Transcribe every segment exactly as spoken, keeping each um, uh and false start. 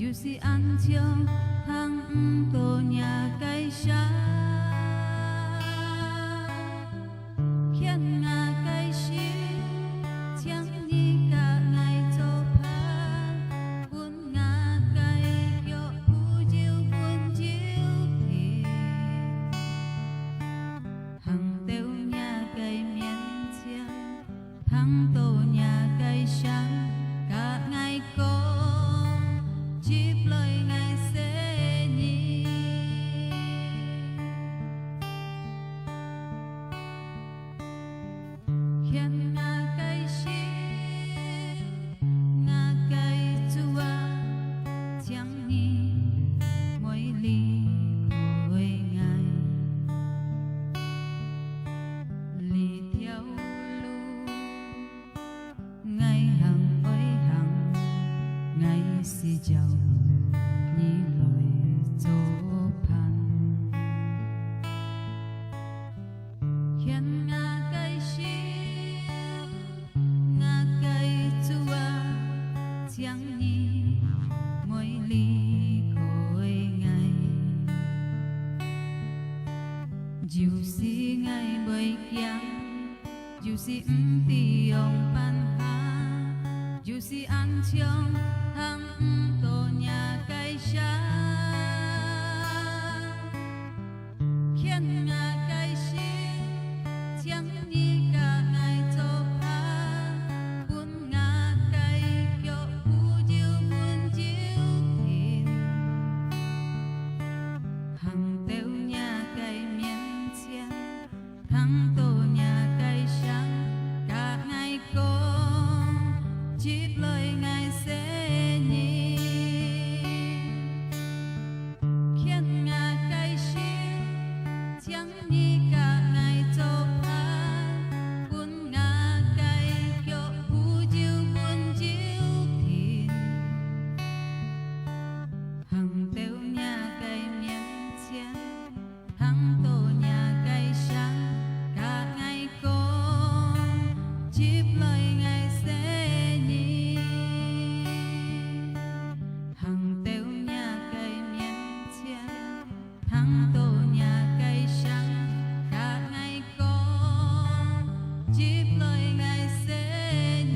有時暗中通毋到若个聲，牽𠊎个手，請你佮𠊎做伴，分𠊎个腳步走穩就定。行到若个面前， 聽到若个聲，佮𠊎講，接來𠊎細義。牽𠊎个手，𠊎个主啊，請你莫離開𠊎。這條路 𠊎行愛行，𠊎需要你來做伴。牽𠊎个手，𠊎个主啊，請你莫離開𠊎。有時𠊎會驚， 有時毋知仰般行，有時暗中聽毋到若个聲。牽𠊎个手，請你佮𠊎做伴，分𠊎个腳步走穩就定。行到若个面前， 聽到若个聲，佮𠊎講，接來𠊎細義。牽𠊎个手，請你佮𠊎做伴，分𠊎个腳步走穩就定。行到若个面前， 聽到若个聲，佮𠊎講，接來𠊎細義。行到若个面前，聽到若个聲，佮𠊎講，接來𠊎細義。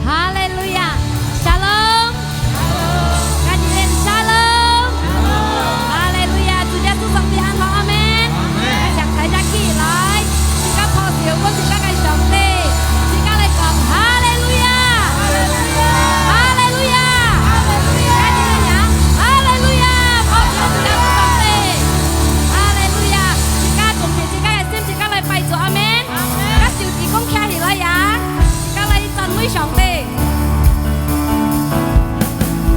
哈利路亞！Shalom！Shalom！Shalom！哈利路亞！主耶穌上帝恁好，阿們！阿們！請大家起來，自家拍手分自家个上帝，自家來講：哈利路亞！哈利路亞！哈利路亞！哈利路亞！哈利路亞！拍手自家个上帝！哈利路亞！自家準備自家个心，自家來拜主，阿們！阿們！自家手指公擎起來呀！ 自家來讚美上帝。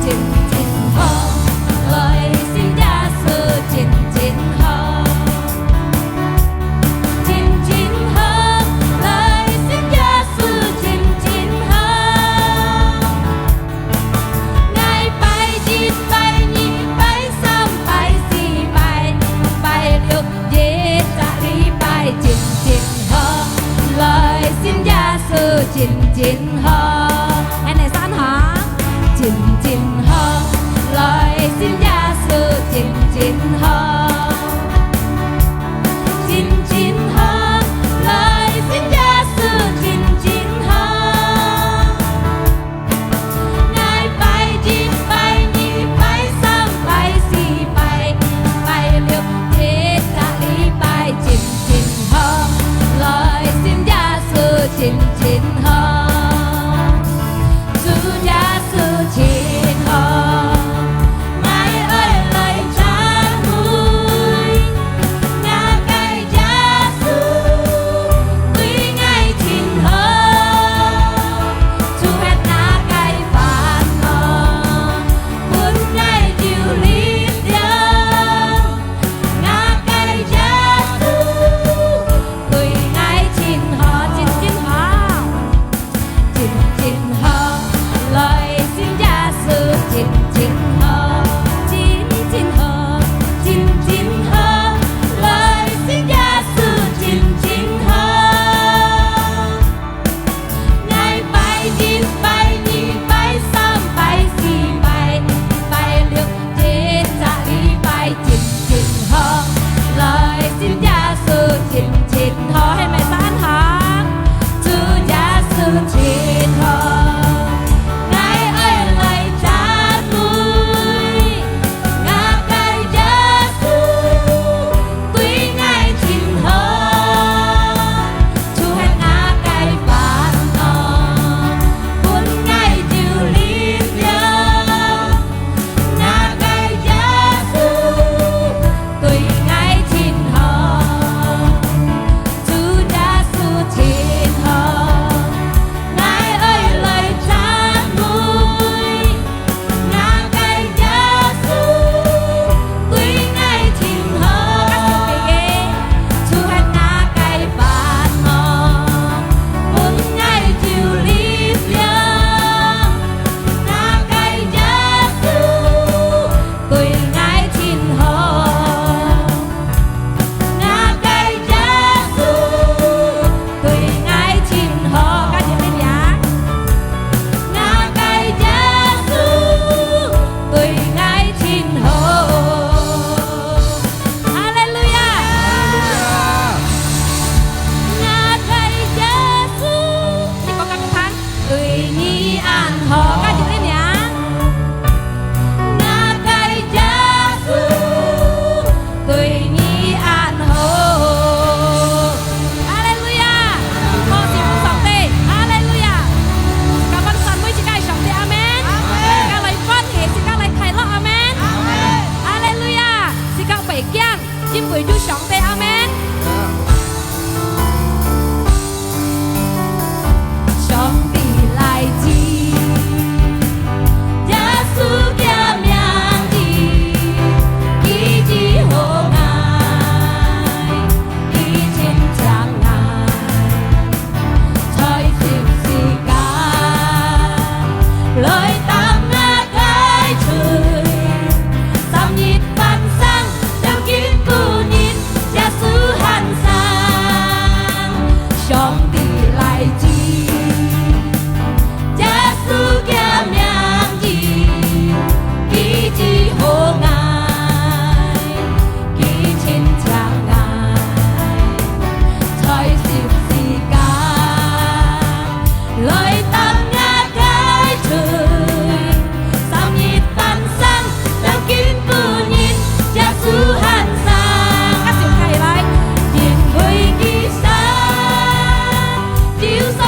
真真好，來信耶穌真真好。真真好，來信耶穌真真好。 𠊎拜一、拜二、拜三、拜四、拜五、拜六，一隻禮拜真真好，來信耶穌真真好。恁呢三下，真真好，來信耶穌真真好，真真好，來信耶穌真真好。 𠊎拜一、拜二、拜三、拜四、拜五、拜六，一隻禮拜真真好，來信耶穌真真好，主耶穌真好。 𠊎愛來讚美𠊎个耶穌，對𠊎真好，除忒𠊎个煩惱，分𠊎有力量。𠊎个耶穌，對𠊎真好，真真好。 真真好，來信耶穌真真好，真真好，真真好，來信耶穌真真好。𠊎拜一、拜二、拜三、拜四、拜五、拜六， 一隻禮拜真真好，來信耶穌真真好，係毋係三下？主耶穌真好，𠊎愛來讚美𠊎个耶穌，對𠊎真好，除忒𠊎个煩惱，分𠊎有力量。 𠊎个耶穌對𠊎真好，主耶穌真好，𠊎愛來讚美。𠊎个耶穌對𠊎真好，除忒𠊎个煩惱，分𠊎有力量。 𠊎个耶穌對𠊎真好，𠊎个耶穌對𠊎真好。加一下，𠊎个耶穌對𠊎真好。哈利路亞！𠊎个耶穌，你講甲佢聽。 對你恁好，加一下名。𠊎个耶穌，對你恁好。哈利路亞！多謝上帝，哈利路亞！自家來讚美自家个上帝，阿門。阿門。自家來歡喜，自家來快樂，阿門。阿門。哈利路亞！自家袂驚，因為有上帝，阿門。 上帝來接，耶穌个名字，醫治好𠊎，佢親像𠊎，在十字架來擔𠊎个罪，三日翻生，了今晡日 耶穌還生，上帝來接，耶穌个名字，醫治好𠊎，佢親像𠊎，在十字架來擔𠊎个罪。 三日翻生，了今晡日，耶穌還生。啊，就起來，因為佢生，救贖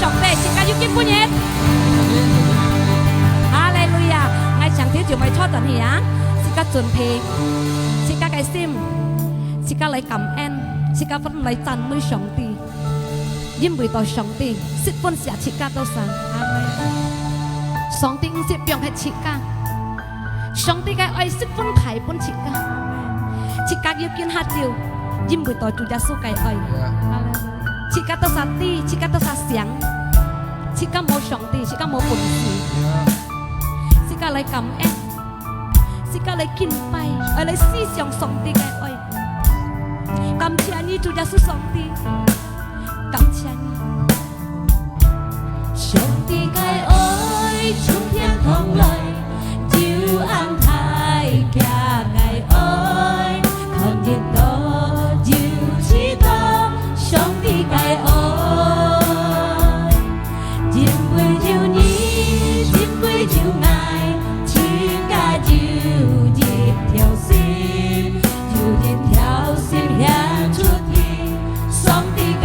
上帝，自家有敬拜日。哈利路亞！𠊎請弟兄姊妹坐等去啊，自家準備，自家个心，自家來感恩，自家分來讚美上帝，因為到上帝十分惜自家多少。阿門。上帝毋識放忒自家，上帝个愛十分大分自家，自家有今下就，因為到主耶穌个愛。自家多少知，自家多少想，自家無上帝，自家無本事，自家來感恩，自家來敬拜，愛來思想上帝个愛。感謝你，主耶穌上帝，感謝你。上帝个愛從天堂來，就恁大，佢个愛，看見到就知道上帝个愛。因為有你，因為有𠊎，自家有一條心，有一條心獻出去。上帝个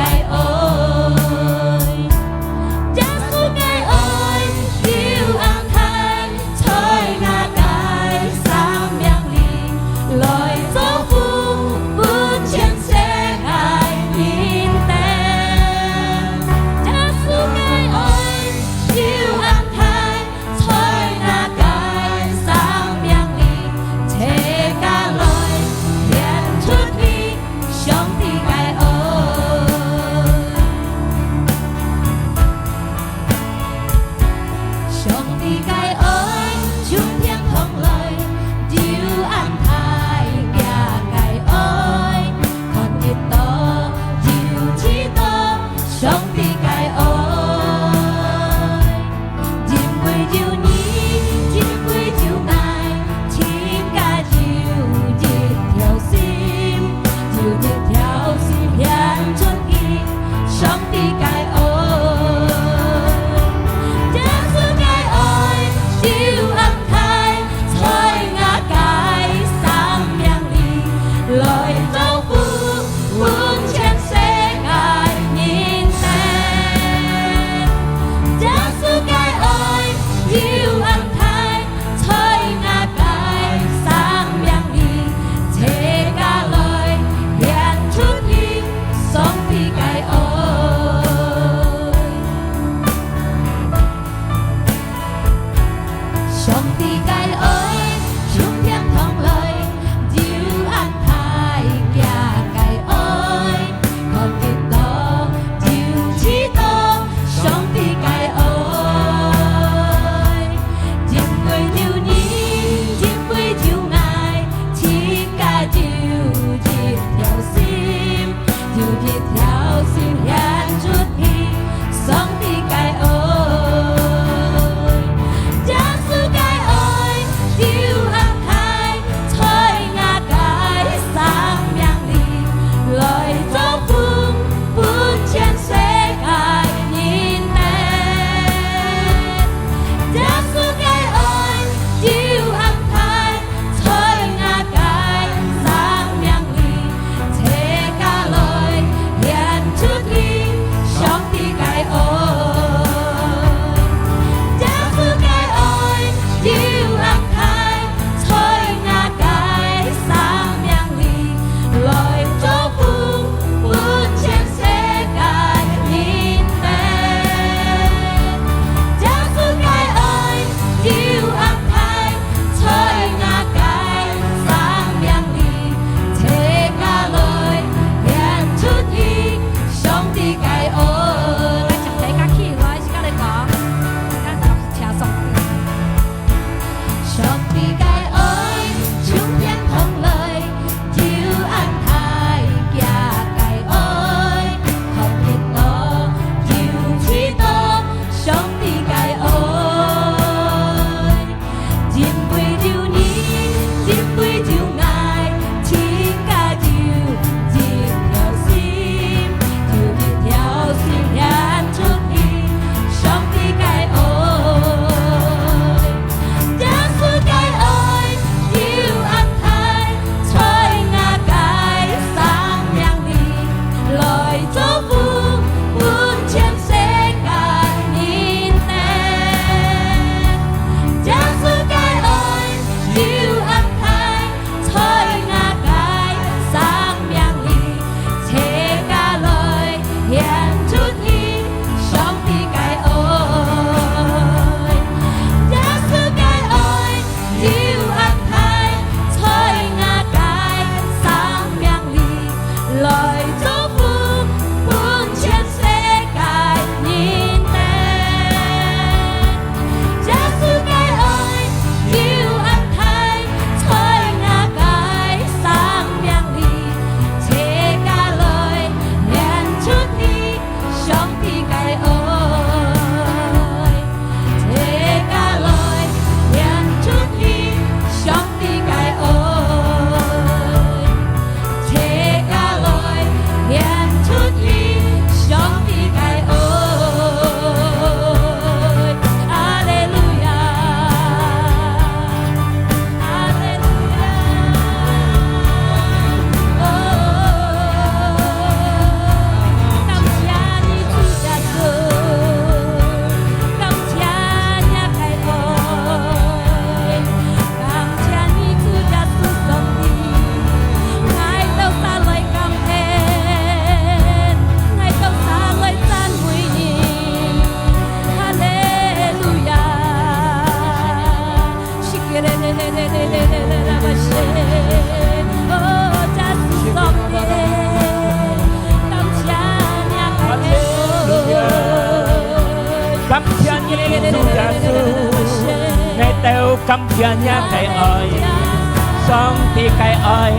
感謝你个愛，上帝个愛，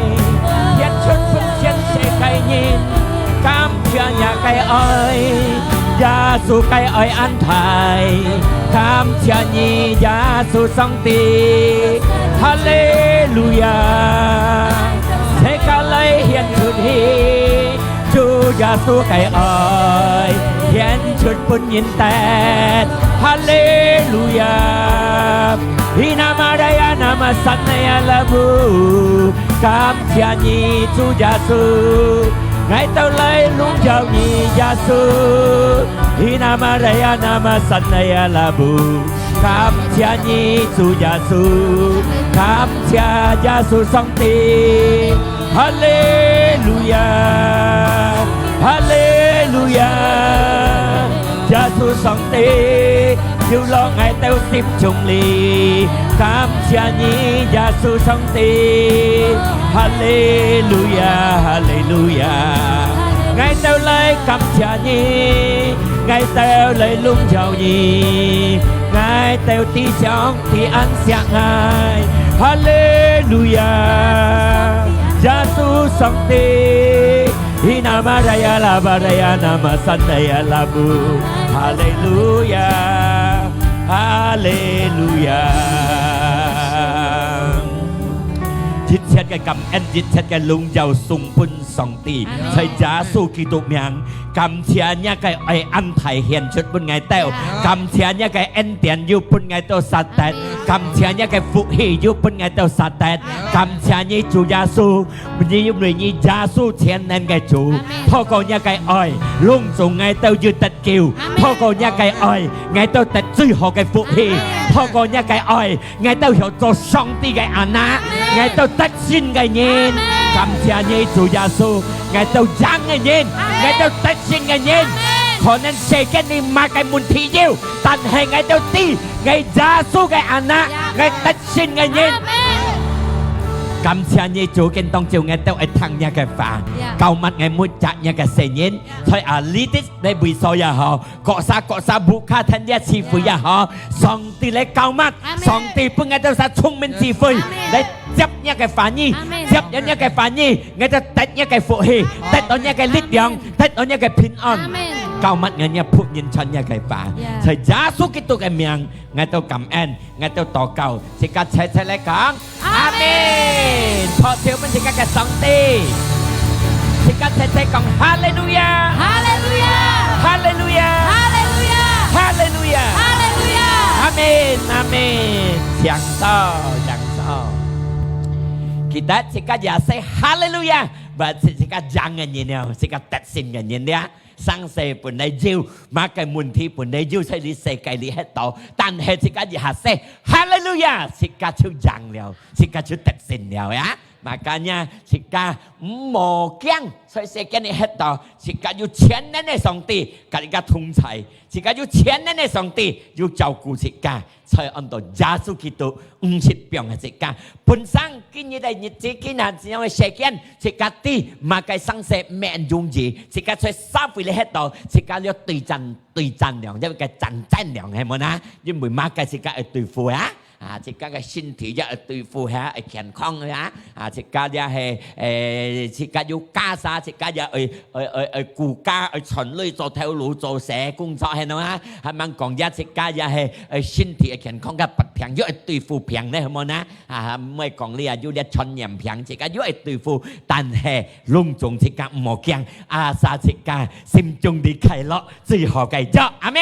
顯出分全世界人。感謝你个愛，耶穌个愛恁大。感謝你，耶穌上帝。哈利路亞！齊家來獻出去，主耶穌个愛，獻出分人得。哈利路亞！ Hina maraya nama sanaya labu，感謝你，主耶穌，𠊎兜來榮耀你，耶穌。Hina maraya nama sanaya labu，感謝你，主耶穌，感謝耶穌上帝。 哈利路亞，哈利路亞，耶穌上帝，有落𠊎兜心中裡，感謝你，耶穌上帝。哈利路亞，哈利路亞，𠊎兜來感謝你，𠊎兜來榮耀你，𠊎兜弟兄 你恁惜𠊎。哈利路亞，耶穌上帝，Hina maraya la baraya nama sanaya labu。哈利路亞，哈利路亞。一切个感恩，一切个榮耀送分上帝，阿們。在耶穌基督名，感謝你个愛恁大顯出分𠊎兜，阿們。感謝你个恩典又分𠊎兜儕得，阿們。感謝你个福氣又分𠊎兜儕得，阿們。感謝你主耶穌，你因為你耶穌全能个主，阿們。透過你个愛，攏總𠊎兜有得救，阿們。透過你个愛，𠊎兜得最好个福氣，阿們。透過你个愛， 𠊎兜曉做上帝个anak，阿們。𠊎兜得勝个人。阿們。感謝你，主耶穌，𠊎兜贏个人，阿們。𠊎兜得勝个人。阿們。可能世間裡麼个問題有，但係𠊎兜知，𠊎耶穌个anak，呀。𠊎得勝个人。阿們。感謝你，主，今當晝𠊎兜愛聽你个話，呀。膏抹𠊎每隻你个細人，呀。在啊，你的，你位所也好， 各儕各儕屋下聽這聚會也好，上帝來膏抹，阿們。上帝分𠊎兜儕聰明智慧，阿們。來接若个話語，阿們。接若个話語，𠊎兜得若个福氣，阿們。得到若个力量，阿們。得到若个平安。阿們。膏抹𠊎若僕人傳若个話，呀。在耶穌基督个名，𠊎兜感恩。 𠊎兜禱告，自家齊齊來講，阿們。阿們。拍手分自家个上帝。自家齊齊講，哈利路亞！哈利路亞！哈利路亞！哈利路亞！哈利路亞！哈利路亞！阿們，阿們。請坐，請坐。記得自家也說哈利路亞，毋係自家贏个人了，自家得勝个人了。 生世本來有，麼个問題本來有在這世界裡歇到，但係自家一下說，哈利路亞，自家就贏了，自家就得勝了呀。Makanya自家毋好驚，在世間裡歇到，自家有全能个上帝，佮自家同在，自家有全能个上帝，有照顧自家。 在安到耶穌基督，毋識放个自家。本身今日个日子，今下這樣个世間，自家知麼个生世毋係容易，自家在社會裡歇到，自家要對戰，對戰了，因為个戰爭了，係無呢？因為麼个自家愛對付啊？啊，自家个身體也愛對付啊，愛健康啊，啊，自家也係，誒，自家有家室，自家也愛，愛，愛，愛顧家，愛賺鐳做頭路，做事工作，係無啊？還吂講也自家也係，誒，身體个健康个發病，又愛對付病呢，係無呢？啊，毋會講你啊，有這傳染病，自家又愛對付，但係攏總自家毋好驚，asal自家心中裡快樂，最好个。阿們。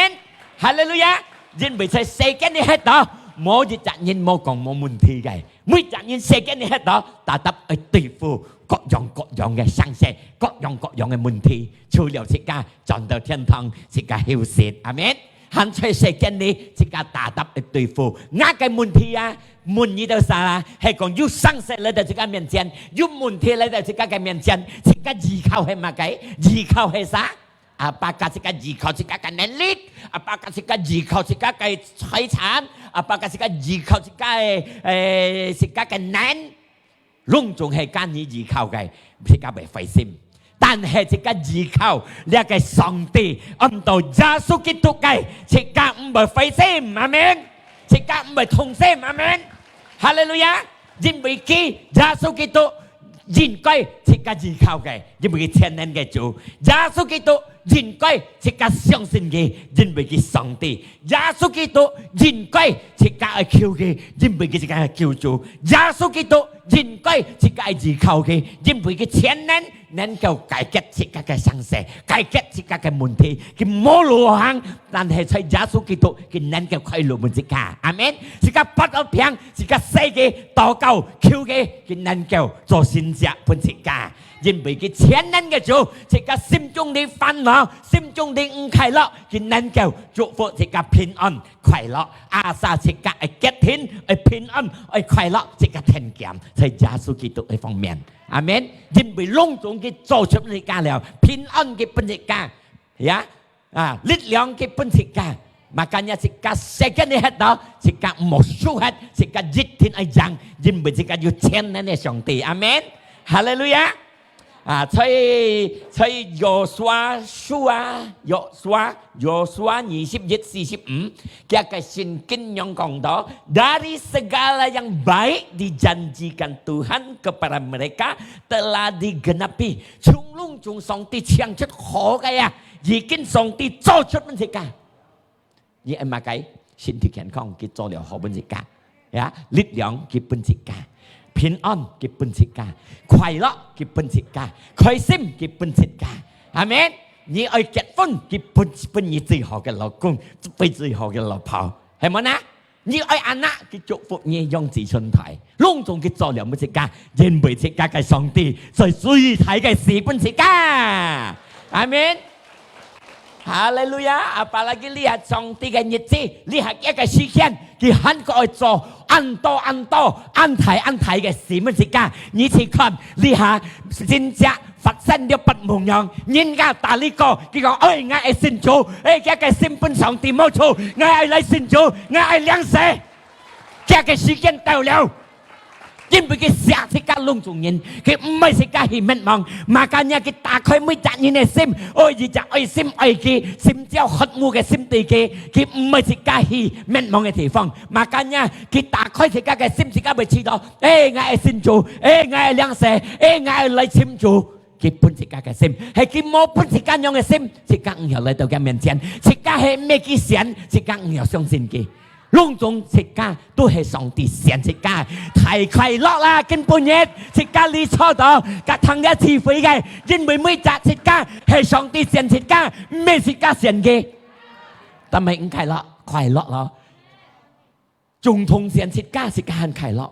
哈利路亞！因為在世間裡歇到，無一隻人無講無問題个，每隻人世間裡歇到，tetap愛對付各樣各樣个生事，各樣各樣个問題。除了自家轉到天堂，自家休息。阿們。 還在世間裡，自家tetap愛對付。若个問題啊，問你兜儕啊，係講有生事來到自家面前，有問題來到自家个面前，自家依靠係麼个？依靠係啥？Apakah自家依靠自家个能力？Apakah自家依靠自家个財產？Apakah自家依靠自家个，誒，自家个能？ 攏總係該你依靠个，自家會灰心。但係自家依靠這个上帝，安到耶穌基督个，自家毋會灰心，阿們。自家毋會痛心，阿們。哈利路亞！因為佢，耶穌基督，應該自家依靠个，因為佢全能个主。耶穌基督應該自家相信佢，因為佢上帝。耶穌基督應該自家愛求佢，因為佢自家个救主。耶穌基督應該自家愛依靠佢，因為佢全能，能夠解決自家个生死，解決自家个問題。佢無路行，但係在耶穌基督，佢能夠開路分自家。阿門。自家發到病，自家死个禱告求个，佢能夠做神蹟分自家。因為佢全能个主，自家心中的煩惱，心中的毋快樂，佢能夠祝福自家平安快樂。Asal自家愛決定，愛平安，愛快樂，自家聽見，在耶穌基督个方面。阿門。因為攏總佢做出自家了，平安佢分自家，呀，啊，力量佢分自家。Makanya自家世間个歇到，自家莫輸歇，自家一定愛贏，因為自家有全能个上帝。阿門。哈利路亞。啊，在，在約書亞書啊，約書亞，約書亞二十一四十五，佢个聖經樣講到，dari segala yang baik dijanjikan Tuhan kepada mereka telah digenapi。從攏總上帝請出好个啊，已經上帝做出分自家。你愛麼个？身體健康，佢做了好分自家。呀，力量，佢分自家。平安，佢分自家。快樂，佢分自家。開心，佢分自家。阿門。你愛結婚，佢分，分你最好个老公，分最好个老婆。係無呢？你愛anak，佢祝福你養子成大。攏總佢做了分自家，因為自家个上帝在最大个事分自家。阿門。哈利路亞！Apalagi這下上帝个日子，這下一个時間，佢還過愛做恁多恁多、恁大恁大个事分自家。你去看，這下真正發生了發夢樣，人家打你個，佢講：「哎，𠊎愛信主。」哎，佢个心分上帝無錯，𠊎愛來信主，𠊎愛領洗。佢个時間到了。 因為佢惜自家攏總人，佢毋愛自家去滅亡。Makanya佢打開每隻人个心，愛一隻愛心愛佢，心焦渴慕个心對佢，佢毋愛自家去滅亡个地方。Makanya佢打開自家个心，自家會知道，哎，𠊎愛信主，哎，𠊎愛領洗，哎，𠊎愛來尋主。佢分自家个心，係佢無分自家樣个心，自家毋曉來到佢面前，自家係毋係佢選，自家毋曉相信佢。 攏總自家都係上帝選自家，太快樂啦！今晡日自家你坐到，甲聽這聚會个，因為每隻自家係上帝選自家，毋係自家選个。但係毋快樂，快樂咯。總統選自家，自家還快樂。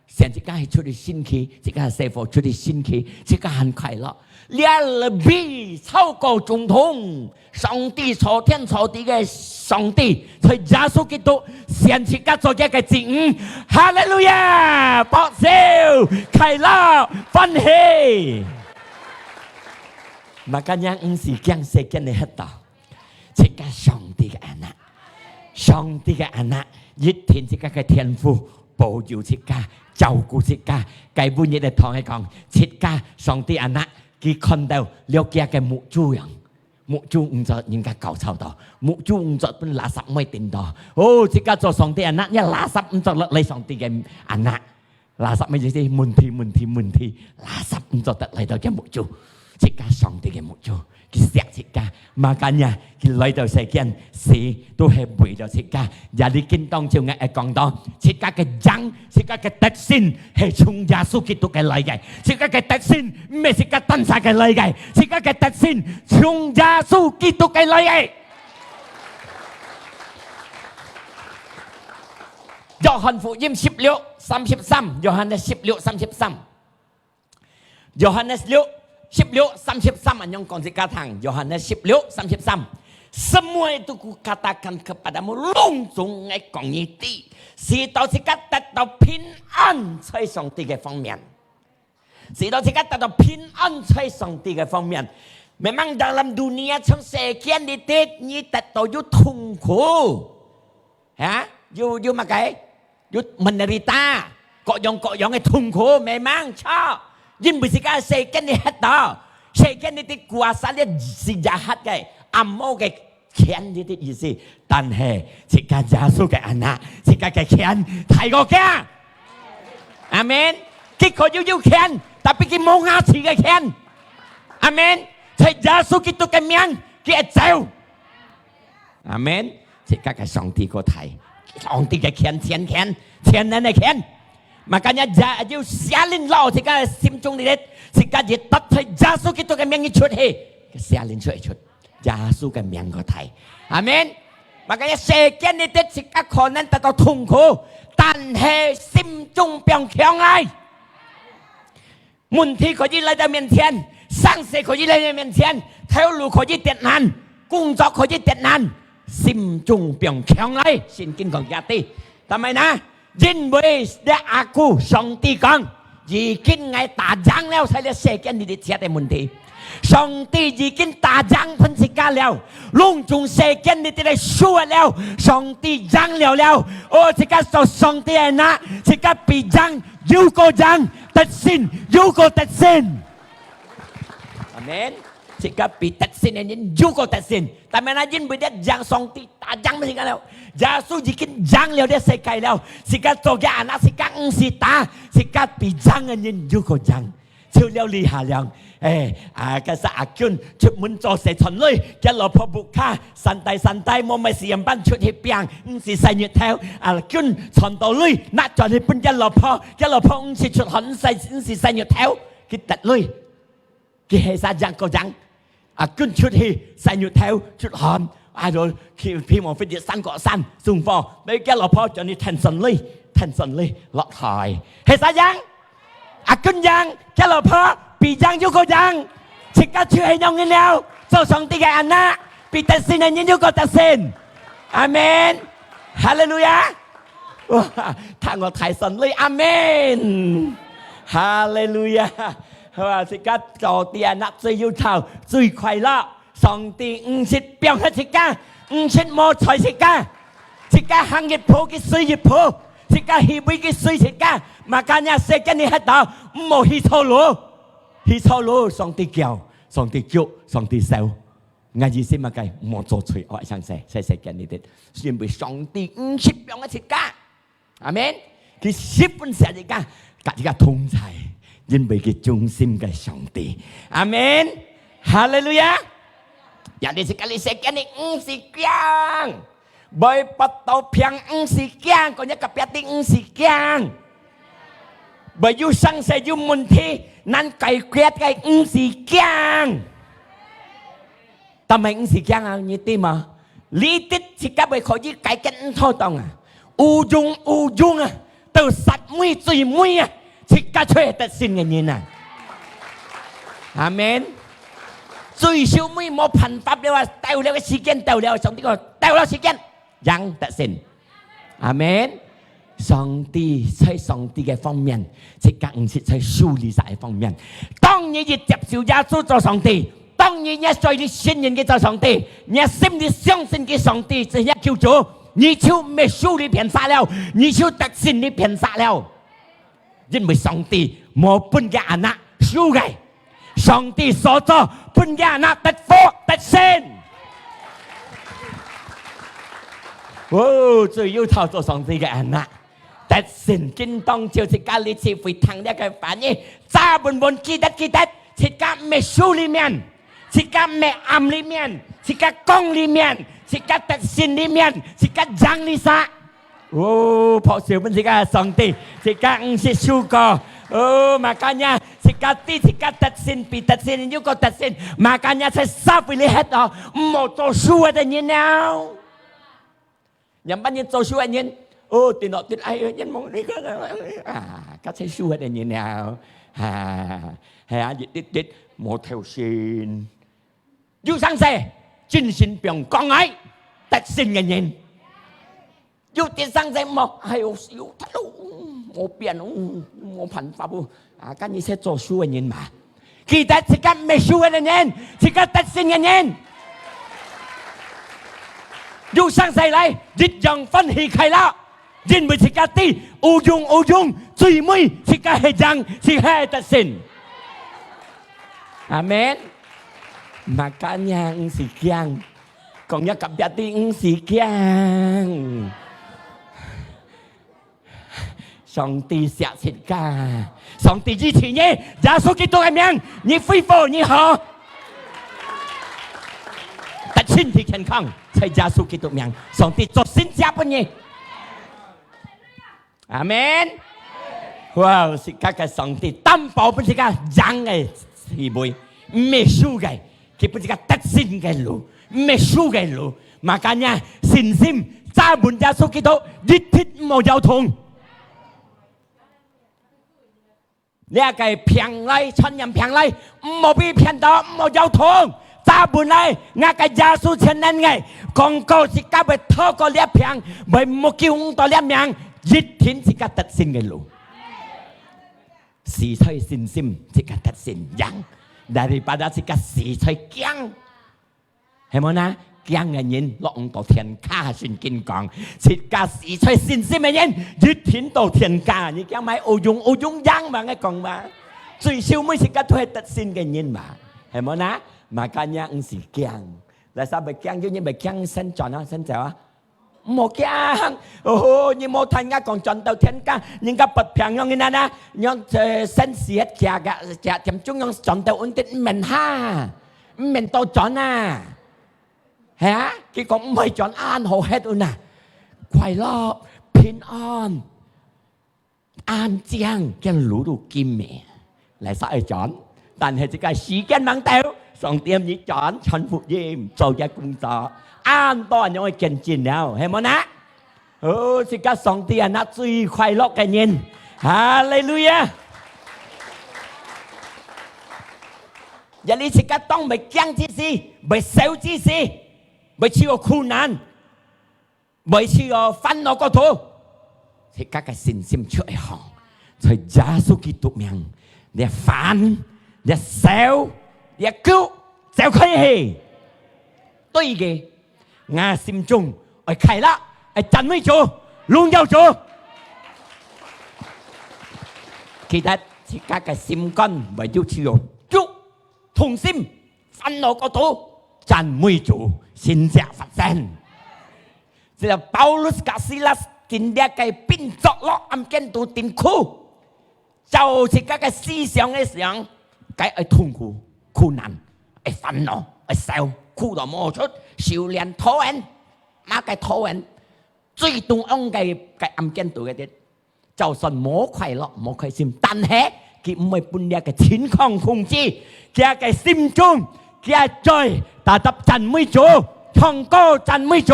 選自家係出去選舉，自家係細伙出去選舉，自家還快樂。這lebih超過總統，上帝坐天坐地个上帝，在耶穌基督選自家做佢个子女。哈利路亞！拍手，快樂，歡喜。Makanya毋使驚世間个黑道。 自家上帝个anak，上帝个anak，一定自家个天父保佑自家，照顧自家。該本日个堂係講，自家上帝anak，佢看到了佢个目珠樣，目珠毋做人家搞錯到，目珠毋做分垃圾妹頂到。哦，自家做上帝anak，這垃圾毋做落來上帝个anak。 垃圾乜意思？問題，問題，問題，垃圾毋做得來到佢目珠，自家上帝个目珠，佢惜自家。Makanya佢來到世間，死都係為了自家。Jadi今當晝𠊎愛講到，自家个贏，自家个得勝係從耶穌基督个來个，自家个得勝毋係自家單儕个來个，自家个得勝從耶穌基督个來个。 約翰福音十六三十三，Yohanes十六三十三。Yohanes六，十六三十三，恁樣講自家聽，Yohanes十六三十三。Semua itu kukatakan kepadamu，攏總𠊎講你知，使到自家得到平安在上帝个方面。 使到自家得到平安在上帝个方面。Memang dalam dunia，像世間裡底，你得到有痛苦，哈？有，有麼个？有menderita，各樣各樣个痛苦，memang著。因為自家世間裡歇到，世間裡底kuasa這si jahat个，暗毛个 權這个意思。但係自家耶穌个anak，自家个權大過佢。阿門。佢可以有權，tapi佢無牙齒个權。阿門。在耶穌基督个名，佢會走。阿門。自家个上帝个大，上帝个權，全權，全能个權。Makanya ya，有邪靈落自家个心中裡咧，自家一搭在耶穌基督个名一出去，邪靈出一出。 耶穌个名个大。阿門。Makanya世間裡底自家可能得到痛苦，但係心中放強來。問題可以來到面前，生死可以來到面前，頭路可以跌難，工作可以跌難，心中放強來。聖經講這个，但係呢， 因為這aku，上帝講，已經𠊎打贏了在這世間裡底一切个問題。上帝已經打贏分自家了，攏總世間裡底个輸了，上帝贏了了。哦，自家做上帝个anak，自家比贏又過贏，得勝又過得勝。阿門。自家比得勝个人又過得勝。但係呢，因為這贏上帝 打贏自家了。耶穌已經贏了這世界了。自家做个anak，自家毋使打，自家比贏个人又過贏。就了這下了。哎，啊，該時阿君出門做事賺鐳，佢老婆屋下，三代三代無買四人半出去拚，毋使曬日頭。阿君賺到鐳，拿轉去分佢老婆，佢老婆毋使出汗，毋使，毋使曬日頭，佢得鐳。 佢係啥樣个樣？啊，跟出去，晒日頭，出汗，啊，就去，希望飛去山高山，送貨，你个老婆叫你天神里，天神里落台，係啥樣？啊，跟樣，个老婆比樣又个樣，自家就係樣人了，做上帝个anak，比得勝个人又个得勝。阿門。哈利路亞。哇，聽我大聲來，阿門。哈利路亞。 好啊，自家做个anak最有頭，最快樂。上帝毋識放忒自家，毋識無睬自家。自家行一步，佢隨一步；自家去位，佢隨自家。Makanya世間裡歇到，毋好去錯路。去錯路，上帝叫，上帝救，上帝收。𠊎意思麼个？毋好做罪惡，像世，世，世間裡底，因為上帝毋識放忒自家。 阿門。佢十分惜自家，佮自家同在，因為佢忠心个上帝。阿門。哈利路亞。Jadi自家這世間裡毋使驚，會發到病毋使驚，講若隔壁个毋使驚，會有生死有問題難解決个毋使驚。 但係毋使驚啊，你知無？你知自家會可以解決毋妥當啊，有用有用啊，到煞尾最尾啊，自家就係得勝个人啊。阿門。最收尾無辦法了啊，到了个時間到了，上帝講，到了時間，贏得勝。 阿門。上帝在上帝个方面，自家毋識在手裡啥个方面。當你一接受耶穌做上帝，當你若嘴裡承認佢做上帝，若心裡相信佢上帝，這若救主，你就毋係輸裡騙煞了，你就得勝裡騙煞了。 因為上帝無分个anak輸个，上帝所做分个anak得福得勝。哦，最有頭做上帝个anak，得勝。今當晝自家這次會聽這个話語，揸穩穩，記得記得，自家毋係輸裡面，自家毋係暗裡面，自家光裡面，自家得勝裡面，自家贏裡儕。 哦，拍手分自家上帝，自家毋識輸過。哦，makanya自家知自家得勝，比得勝又過得勝。Makanya在社會裡歇哦，毋好做輸个人了。仰般人做輸个人？哦，跌落跌，哎喲，人望你个，啊，該在輸个人了。啊，係啊，一跌跌，無頭先。 有生事，精神病講來，得勝个人。有跌生事無？哎喲，死哦，無變哦，無辦法哦。啊，該你係做輸个人嘛。記得自家毋係輸个人，自家得勝个人。有生事來，一樣歡喜快樂。 因為自家知，有用有用，最尾自家係贏，自家係得勝。阿門。Makanya毋使驚，講若隔壁知毋使驚。上帝惜自家，上帝支持你，耶穌基督个名，你恢復，你好，得身體健康，在耶穌基督名，上帝做神蹟分你。阿門。哇，自家个上帝擔保分自家贏个地位，毋係輸个，佢分自家得勝个路，毋係輸个路。Makanya信心，揸穩耶穌基督，一定毋好搖動。這个病來，傳染病來，毋好被騙到，毋好搖動，揸穩來，𠊎个耶穌全能个，講過自家會透過這病，會目救到這命，一定自家得勝个路。死在信心，自家得勝贏，daripada自家死在驚。 係無呢？驚个人落毋到天家，聖經講，自家死在信心个人，一定到天家。你驚麼个？烏用烏用樣嘛，𠊎講嘛。最收尾自家都係得勝个人嘛，係無呢？Makanya毋使驚。來，啥會驚？有人會驚生轉啊，生走啊？ 毋好驚。哦，你無聽人家講轉到天家，人家發病樣个呢，樣，呃，生死个，个，个，點鐘樣轉到穩定，毋免哈，毋免倒轉啊。係啊，佢講毋會轉，恁好歇穩啊，快樂、平安。 恁靚，見路都金个，來煞愛轉。但係這个時間吂到，上帝你轉，傳福音，做這工作，恁多恁樣个見證了，係無呢？哦，自家上帝啊，那最快樂个人，哈利路亞！這裡自家當會驚之時，會愁之時，會受苦難， 會受哦煩惱過頭，自家个信心就會好。在耶穌基督名，這煩，這愁，這憂，走開去。對个，𠊎心中愛快樂，愛讚美主，榮耀主。記得自家个心肝會有自由，主同心，煩惱過頭，讚美主，神蹟發生。 這个Paulus佮Silas今日个兵捉落暗間肚頂苦，照自家个思想个想，該愛痛苦、苦難、愛煩惱、愛愁，苦到無出，手連討人，麼个討人，最中央个，个暗間肚个， 就算無快樂、無開心，但係佢毋會分這个情況控制，佢个心中，佢个嘴tetap讚美主，唱歌讚美主，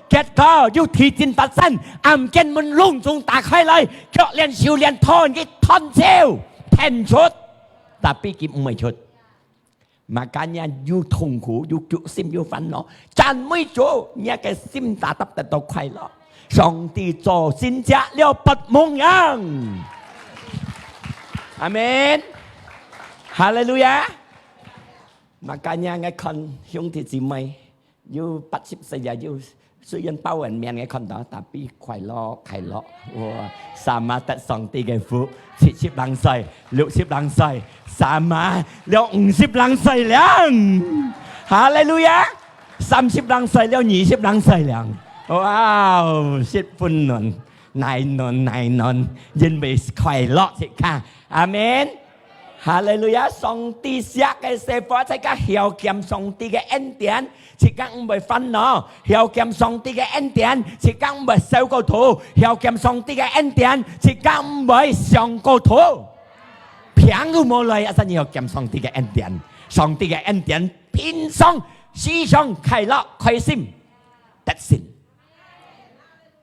結果有地震發生，暗間門隆重打開來，腳連手連拖去斷手，跈出，tapi佢毋會出。 Makanya有痛苦，有憂心，有煩惱，讚美主，你个心tetap得到快樂。上帝做神蹟了，發夢樣。阿門。哈利路亞。Makanya𠊎看兄弟姊妹，有八十歲也有 雖然報恩名个看到，tapi快樂，快樂。哇，sama得上帝个福，七十零歲，六十零歲，sama了五十零歲了。哈利路亞！三十零歲了，二十零歲了。哇哦，十分暖，耐暖，耐暖，因為快樂自家。阿門。 哈利路亞！上帝惜个細伙，自家曉見上帝个恩典，自家毋會煩惱；曉見上帝个恩典，自家毋會愁過頭；曉見上帝个恩典，自家毋會想過頭。病都無來，asal你曉見上帝个恩典，上帝个恩典，平常、時常快樂、開心，得勝。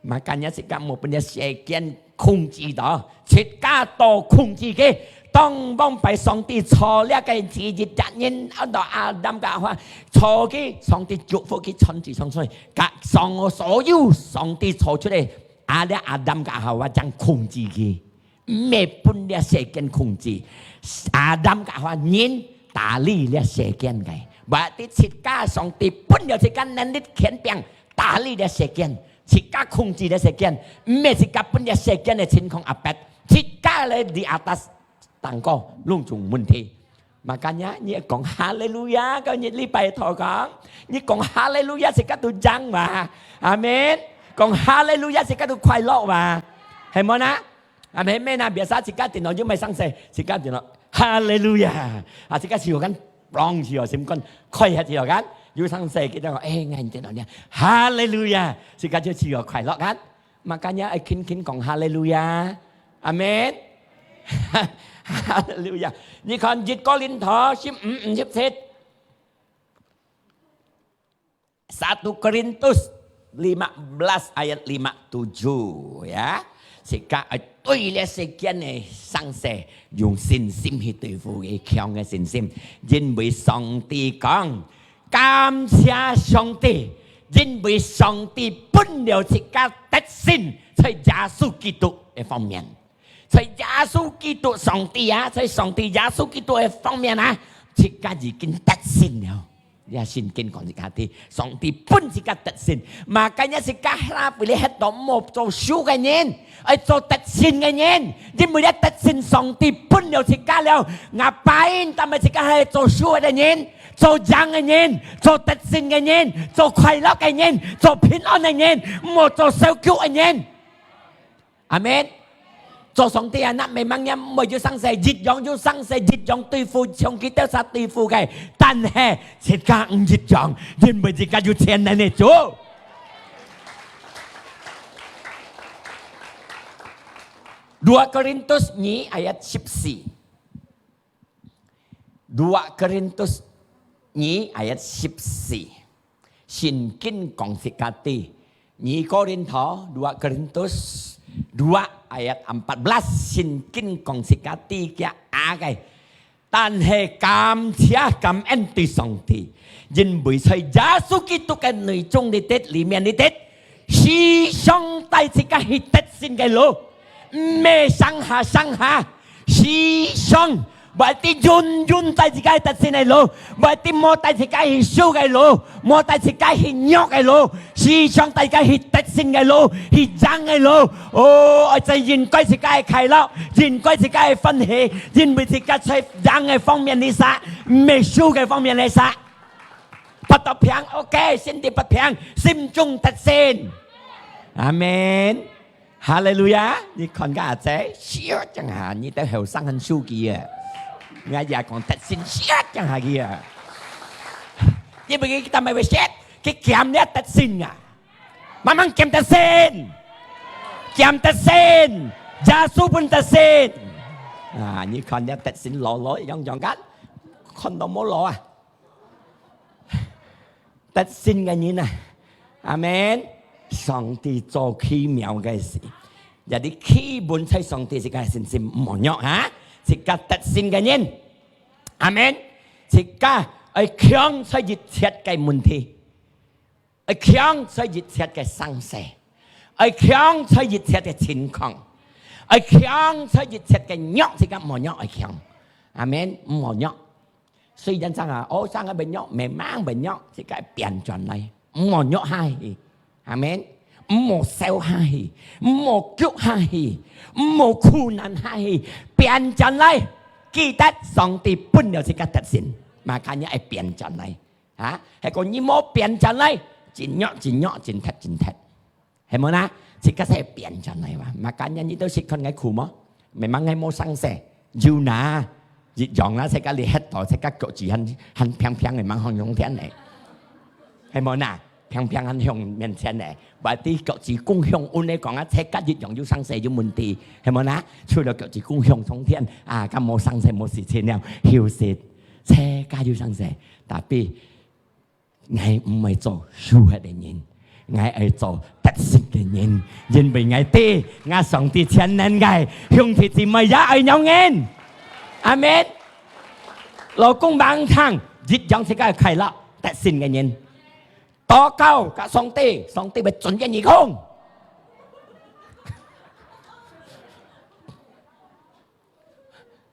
Makanya自家莫分這世間控制到，自家都控制佢。當往擺上帝造這个第一隻人，安到亞當佮夏娃，造佢，上帝祝福佢，傳子傳孫，佮上所有上帝造出來，啊，這亞當佮夏娃正控制佢。 毋係分這世間控制。亞當佮夏娃人打理這世間个，berarti自家上帝分了自家能力權柄打理這世間，自家控制這世間，毋係自家分這世間个情況壓迫，自家咧di atas tangga攏總問題。Makanya你講哈利路亞，今日禮拜堂講，你講哈利路亞，自家都贏哇，阿門。講哈利路亞，自家都快樂哇，係無呢？阿門，阿門啊！Biasa自家電腦又毋係生事，自家電腦，哈利路亞！啊，自家試看，blong試看，心肝開下試看，又生事，佢就講：「哎，𠊎電腦呢？哈利路亞！」自家就試看快樂啊！Makanya愛勤勤講哈利路亞，阿門。哈利路亞！你看一哥林多十五五十七。 Satu Korintus lima belas ayat lima tujuh, ya. 自家愛對這世間个生事，用信心去對付佢，強个信心。因為上帝講，感謝上帝，因為上帝分了自家得勝，在耶穌基督个方面。 在耶穌基督上帝啊，在上帝耶穌基督个方面啊，自家已經得勝了。這聖經講自家知，上帝分自家得勝。Makanya自家哪位你歇到，毋好做輸个人，愛做得勝个人，因為這得勝上帝分了自家了。Ngapain tambah自家還做輸个人，做贏个人，做得勝个人，做快樂个人，做平安个人，毋好做受苦个人。 阿門。做上帝anak memangnya毋會有生事，一樣有生事，一樣對付，像佢兜儕對付个。但係自家毋一樣，因為自家有全能个主。Dua Korintus二ayat十四。 Dua Korintus二ayat十四，聖經講自家知，二哥林多，Dua Korintus dua ayat empat belas，聖經講自家知佢啊个。但係感謝感恩對上帝，因為在耶穌基督个內中裡底，裡面裡底， 時常帶自家去得勝个路，毋係上下上下，時常，毋係永遠帶自家去得勝个路，毋係無帶自家去輸个路，無帶自家去弱个路，時常帶自家去得勝个路，去贏个路。哦，愛在應該自家个快樂，應該自家个歡喜，因為自家在贏个方面裡儕，毋係輸个方面裡儕。 腹肚平，OK，身體腹平，心中得勝。阿門。哈利路亞！你看个阿姊，笑一下，你兜後生還輸佢啊！𠊎也講得勝，笑一下佢啊！因為佢今日會笑，佢減了得勝啊！慢慢減得勝，減得勝，耶穌分得勝。啊，你看了得勝老老樣樣个，看到無老啊？ 得勝个人啊！阿門！上帝做奇妙个事，也你企穩在上帝自家个信心，毋好弱哈！自家得勝个人，阿門！自家愛強在一切个問題，愛強在一切个生事，愛強在一切个情況，愛強在一切个弱，自家毋好弱，愛強。阿門！毋好弱。 雖然生啊，哦，生啊會弱，memang會弱，自家變轉來，毋好弱下去。阿門。毋好愁下去，毋好急下去，毋好苦難下去，變轉來。記得上帝分了自家得勝，makanya愛變轉來。啊，係講你無變轉來，真弱，真弱，真忒，真忒。 係無啦？自家先變轉來哇！Makanya你兜識看𠊎苦無？Memang𠊎無生事，有啦，一樣啦，自家你歇到，自家腳趾還，還平平个，吂向上天呢。係無啦？平平還向面前呢，berarti腳趾公向穩个講啊，自家一樣有生事有問題，係無啦？除了腳趾公向上天，啊，該無生事無事情了，休息，自家有生事，tapi 𠊎毋會做輸忒个人，𠊎愛做得勝个人，因為𠊎知，𠊎上帝全能个，兄弟姊妹也愛仰般。阿門。老公吂聽，一樣自家快樂，得勝个人。禱告甲上帝，上帝會准个耳空。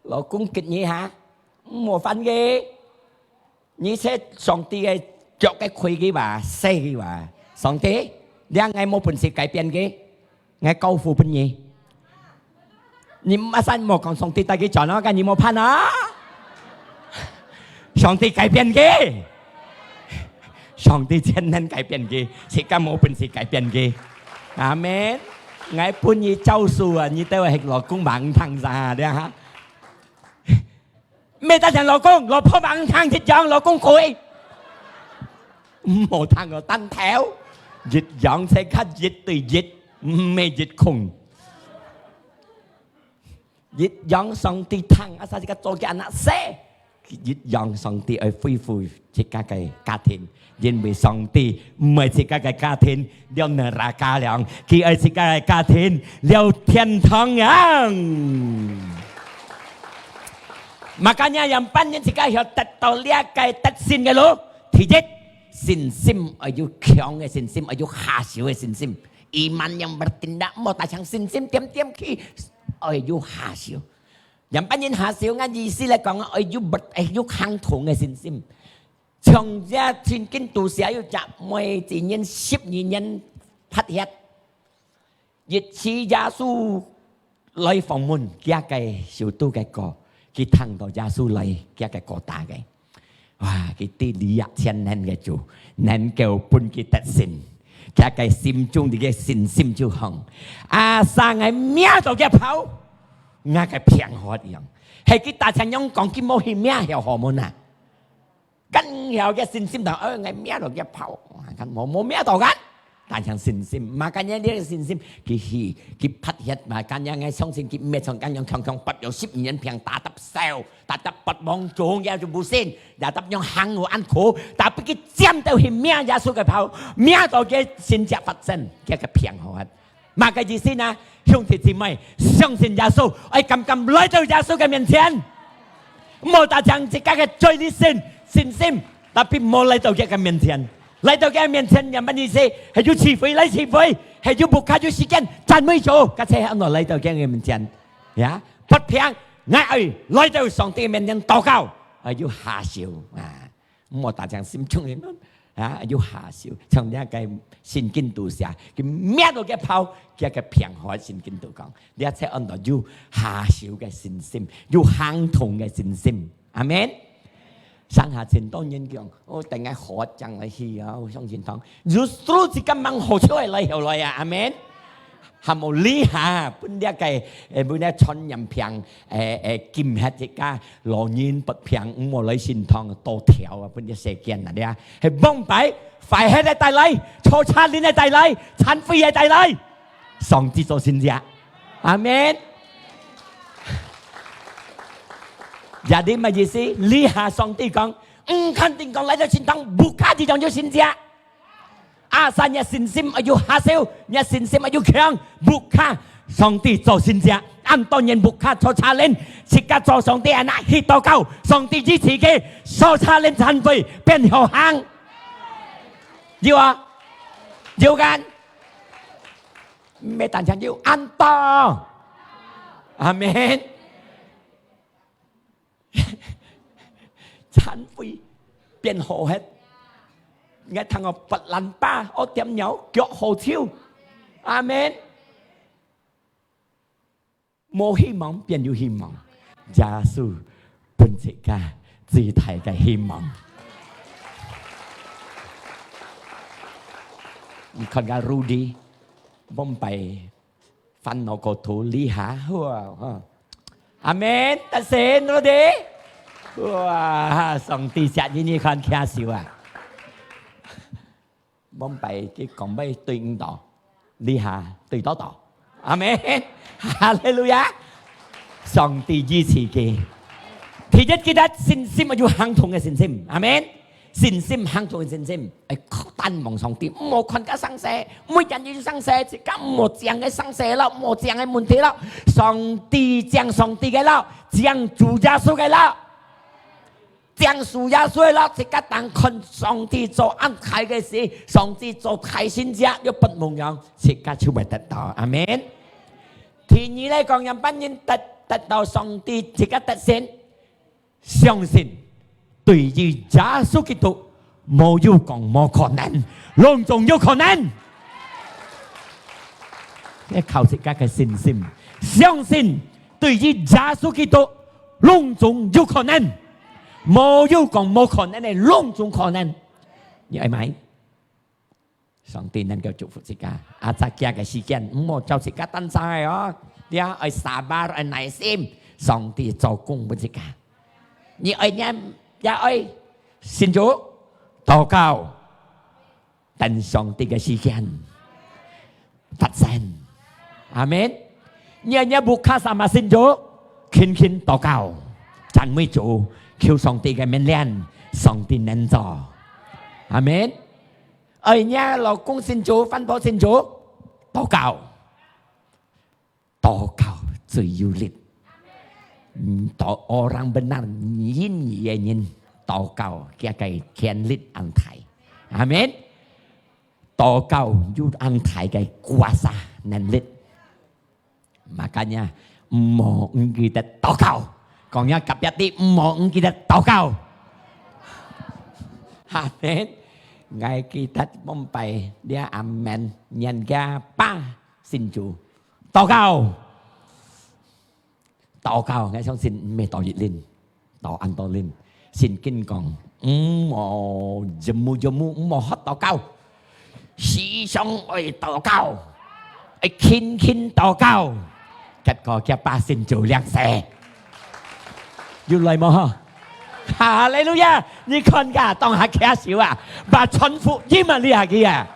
老公激你哈，毋好煩佢。 你切上帝个腳个氣佢話，死佢話，上帝，這𠊎無本事改變佢，𠊎交付分你。你馬上莫講上帝帶佢轉咯，該你莫盼啊！上帝改變佢，上帝全能改變佢，自家無本事改變佢。阿門。，𠊎分你招數啊，你兜係老公還聽啥啊？這下，毋係單淨老公，老婆還聽一樣，老公可以。毋好聽個單頭，一樣才較一對一，毋係一空。 一樣上帝聽，啊，自家做个anak細，一樣上帝愛恢復自家个家庭，因為上帝毋愛自家个家庭了neraka了，佢愛自家个家庭了天堂樣。Makanya樣般人自家要得到這个得勝个路，第一，信心愛有強个信心，愛有下手个信心。Iman yang bertindak，莫單淨信心恬恬去，愛有下手。 樣般人下手，𠊎意思來講，愛有不，愛有行動个信心。像這聖經肚寫有隻妹，今年十二年發血，一次耶穌來訪問，厥个首都个歌，佢聽到耶穌來，厥个歌打个。 哇，佢知這樣全能个主，能夠分佢得勝，厥个心中个信心就放。Asal𠊎摸到厥袍，𠊎个病好一樣。係佢大聲樣講，佢無去摸曉好無哪？更曉个信心到，哦，𠊎摸到厥袍，哇，看無，無摸到kan？ 單淨信心，makanya這个信心，佢去，佢發血，makanya𠊎相信佢毋係像恁樣強強發，有十二年病，tetap燒，tetap發夢，做嘢就毋信，tetap樣行路恁苦，tapi佢尖到去摸耶穌个袍，摸到佢神蹟發生，佢个病好啊。麼个意思呢？兄弟姊妹，相信耶穌，愛敢敢來到耶穌个面前。 莫單淨自家个嘴裡信，信心，tapi莫來到佢个面前。來到佢个面前，樣般意思，係有智慧來智慧，係有bukha有時間，讚美主，該才安到來到佢个面前。呀，發病，𠊎愛來到上帝面前禱告，愛有下手啊。莫單淨心中个，啊，有下手。像這个聖經肚寫，佢摸到厥袍，佢个病好，聖經肚講，這才安到有下手个信心，有行動个信心。 阿門。上下真多人講，哦，等𠊎好正來去啊，上聖堂。Justru自家吂好就會來後來啊，阿門。還無這下，分這个，誒，分這傳染病，誒，誒，禁核自家，老人發病，毋好來聖堂，多條啊，分這世間啊，這，係往擺，壞核个帶來，坐車輪个帶來，殘廢个帶來。 上帝做神蹟。阿門。Jadi麼意思？這下上帝講，毋肯定講來到聖堂，bukha一樣有神蹟。Asal若信心愛有下手，若信心愛有強，bukha上帝做神蹟。恁多人bukha坐車輪，自家做上帝anak去禱告，上帝醫治佢，坐車輪殘廢變好行。有啊，有kan？ 毋係單淨有恁多。阿門。殘廢變好忒。𠊎聽過發爛疤，屙點尿，腳好臭。阿門。無希望變有希望。耶穌分自家最大个希望。你看看Rudy，往擺 煩惱過頭，這下好啊，哈。阿門，得勝，Rudy。哇，上帝惜你，你看，擎手啊。往擺佢講愛對毋到，這下對到到。阿門。哈利路亞。上帝醫治佢。第一，記得信心，愛有行動个信心。阿門。 信心，行動个信心，愛單望上帝，毋好看該生事，每件事生事，自家毋好淨个生事咯，毋好淨个問題咯。上帝淨上帝个咯，淨主耶穌个咯，淨主耶穌个咯，自家單看上帝做恁大个事，上帝做大神蹟，又不蒙樣，自家就會得到。阿門。第二來講，樣般人得，得到上帝自家得勝。 相信對於耶穌基督，無有講無可能，攏總有可能。愛靠自家个信心，相信對於耶穌基督，攏總有可能，無有講無可能个，攏總可能。你愛買？上帝能夠祝福自家。啊，在這个時間，毋好照自家單儕个哦，你愛sabar，愛耐心，上帝做工分自家。你愛念，也愛信主，禱告，等上帝个時間發生。阿門。你愛念buka sama信主，勤勤禱告，讚美主，求上帝个命令，上帝能做。阿門。 愛你个老公信主，番婆信主，禱告，禱告最有力。嗯，到orang benar，仁義个人禱告，佢个權力恁大。阿門。禱告有恁大个kuasa能力。 Makanya，毋好毋記得禱告。講若隔壁个，毋好毋記得禱告。阿門。𠊎記得往擺，這阿門，人家爸信主，禱告，禱告，𠊎相信毋係禱一輪。 到恁多人，聖經講，毋好jemu-jemu，毋好學禱告，時常愛禱告，愛勤勤禱告。結果佢爸信主領洗，有來無？哈利路亞！你看佢當下擎手啊，把傳福音啊，你下佢啊！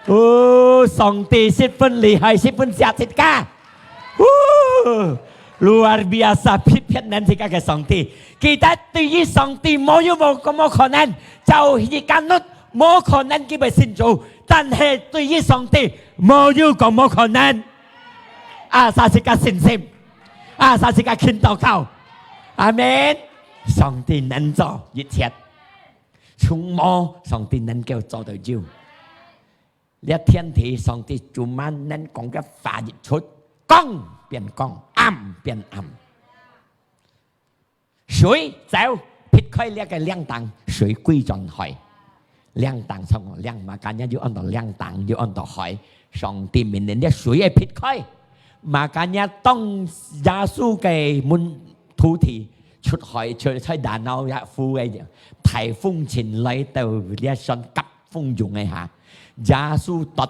哦，上帝十分厲害，十分惜自家。 Woo！Luar biasa，別別人自家个上帝。記得對於上帝無有無講無可能，就係一間屋無可能佢會信主，但係對於上帝無有講無可能。Asal自家信心，asal自家勤禱告。阿門。上帝能做一切，從無上帝能夠做到有。 這天地上帝cuma能講个話一出，光變光，暗變暗。水走，撇開這个領墾，水歸轉海。領墾，從領，makanya又安到領墾，又安到海。上帝命令這水愛撇開。Makanya當耶穌个門徒弟出海，出，在danau个湖个，大風陣來到這山，急 風湧个下，耶穌突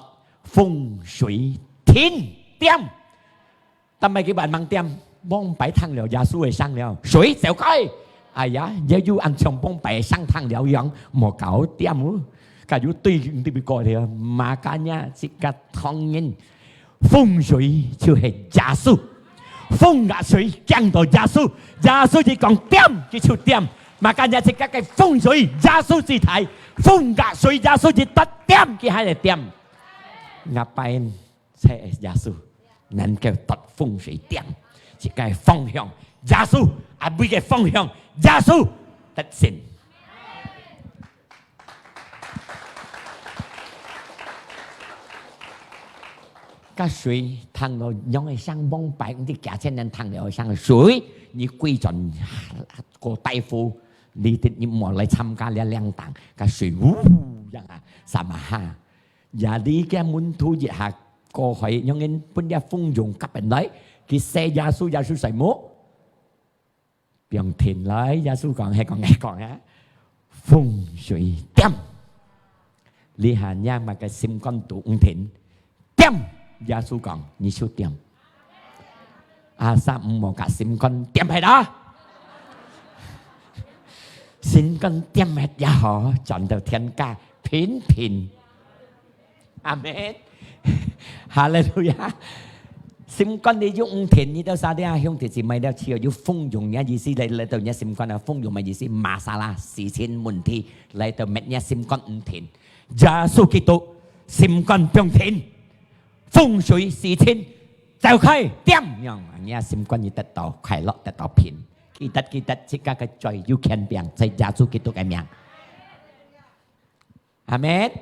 風水停，恬。但係佢還吂恬，往擺聽了耶穌个聲了，水走開。哎呀，也有恁像往擺个聲聽了樣，無搞恬哦。該有對，對不過了，makanya自家當然 風水就係耶穌，風摎水驚到耶穌，耶穌一講恬，佢就恬。Makanya自家个風水耶穌最大，風摎水耶穌一發恬，佢還係恬。Ngapain？在耶穌能夠奪風水恬，自家个方向耶穌，阿妹个方向耶穌得勝。 該水聽到仰个聲，往擺毋知幾千年聽了聲水，你歸轉過大湖，你，你莫來參加這領墾。該水嗚，樣啊，sama下。也你个門徒一下過海，仰个分這風湧夾緊來，佢喊耶穌，耶穌使無？ 放停來，耶穌講，係講𠊎講啊，風水恬。這下若麼个心肝肚毋定，恬。耶穌講，你就恬。Asal毋好甲心肝恬忒啊！心肝恬忒也好，轉到天家平平。 阿門。哈利路亞。心肝裡有毋定，你兜儕這兄弟姊妹了，只要有風湧个意思來，來到若心肝啊，風湧个意思，masalah、事情、問題，來到搣若心肝毋定。耶穌基督，心肝放定，風水事情走開，恬，讓若心肝裡得到快樂，得到平。記得，記得，自家个罪有權柄，在耶穌基督个名。 阿門。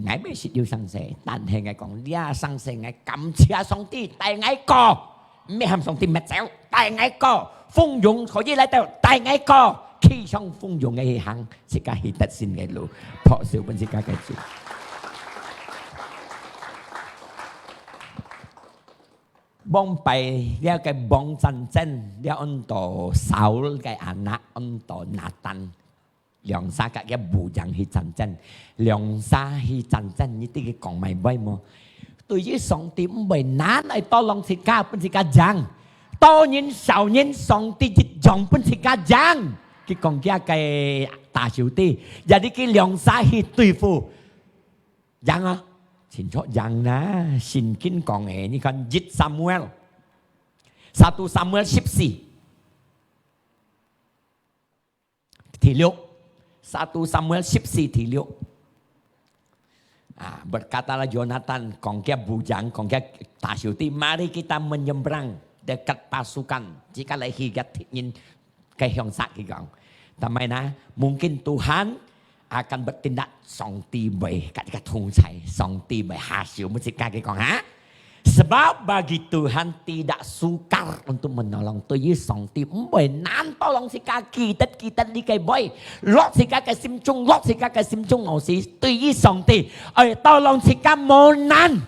𠊎毋識有生死，但係𠊎講，這生死𠊎感謝上帝帶𠊎過，毋係喊上帝搣走，帶𠊎過。風湧可以來到，帶𠊎過，企上風湧个去行，自家去得勝个路，拍手分自家个主。往擺這个王戰爭，這安到Saul个anak，安到Nathan。兩儕佮佢無贏去戰爭，兩儕去戰爭，你知佢講麼个話無？對於上帝毋會難，愛tolong自家，分自家贏。多人少人，上帝一樣分自家贏。佢講佢个大小弟，jadi佢兩儕去對付，贏啊，清楚贏啦。聖經講个，你看一撒母耳，satu Samuel十四。 第六，satu Samuel十四第六。啊，berkatalah Yonatan，講佢無贏，講佢大小弟，mari kita menyeberang dekat pasukan，自家來去个敵人个向煞，佢講。Tapi呢，mungkin Tuhan akan bertindak，上帝會佮佢同在，上帝會下手，毋係自家，佢講哈。 Sebab bagi Tuhan tidak sukar untuk menolong。對於上帝毋會難tolong自家，記得，記得這個話，落自家个心中，落自家个心中，老師，對於上帝，愛tolong自家無難。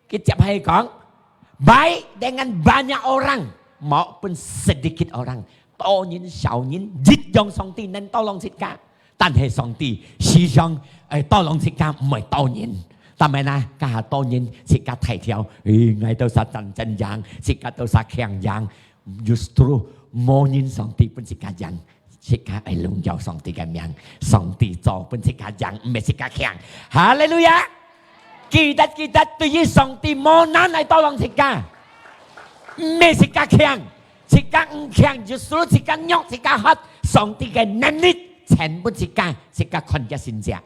佢接下來講，baik dengan banyak orang maupun sedikit orang，多人少人，一樣上帝能tolong自家。 但係上帝時常，誒，tolong自家毋會多人。Tapi呢，較多人自家大條，誒，𠊎兜儕戰爭贏，自家兜儕強贏，justru無人上帝分自家贏，自家愛榮耀上帝个名，上帝做分自家贏，毋係自家強。哈利路亞！記得，記得，對於上帝無難來tolong自家，毋係自家強。 自家毋強，justru自家弱，自家hot，上帝个能力全部自家，自家看佢神蹟。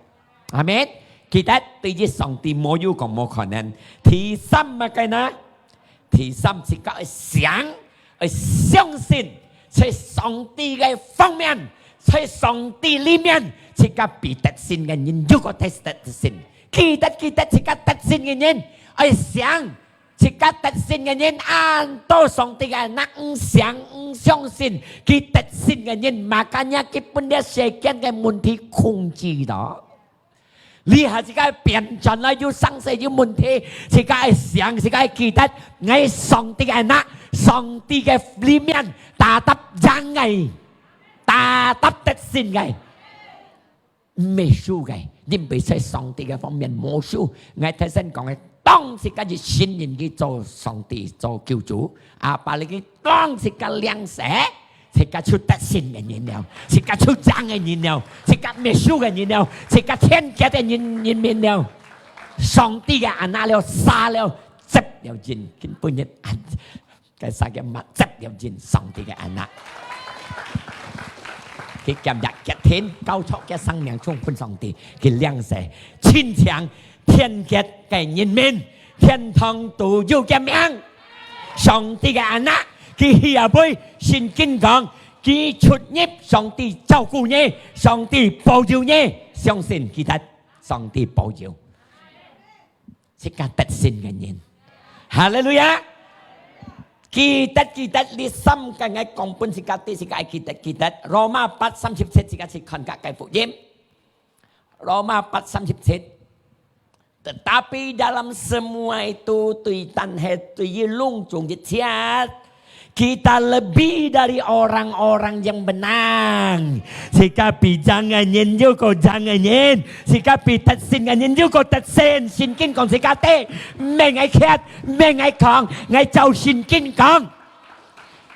阿門。記得，對於上帝無有講無可能。第三麼个呢？第三，自家愛想，愛相信，在上帝个方面，在上帝裡面，自家比得勝个人，又過得，得勝。記得，記得，自家得勝个人，愛想， 自家得勝个人，恁多上帝个anak，毋想，毋相信，佢得勝个人，makanya佢分這世間个問題控制到。這下自家變轉來有生死有問題，自家愛想，自家愛記得，𠊎上帝个anak，上帝个裡面，tetap贏个，tetap得勝个。 毋係輸个，因為在上帝个方面無輸。𠊎頭先講个，當自家一信任佢做上帝、做救主，啊，apalagi當自家領洗，自家就得勝个人了，自家就贏个人了，自家毋係輸个人了，自家天國个人，人民了。上帝个anak了，儕了，接了人，今晡日恁 該儕个嘛接了人上帝个anak。佢今日決定交出佢生命充分上帝，佢領洗，親像天國个人民，天堂都有佢名。上帝个anak，佢去啊背，聖經講，佢出入，上帝照顧你，上帝保佑你，相信佢得，上帝保佑。 自家得勝个人。哈利路亞！記得，記得，這三個𠊎講分自家知，自家愛記得，記得。羅馬八三十七，自家去看佢个福音。羅馬八三十七。Tetapi dalam semua itu，對，但係對於攏總一切， Kita lebih dari orang-orang yang menang。自家比贏个人又過贏个人，自家比得勝个人又過得勝。聖經講自家知，毋係𠊎㧡，毋係𠊎講，𠊎照聖經講。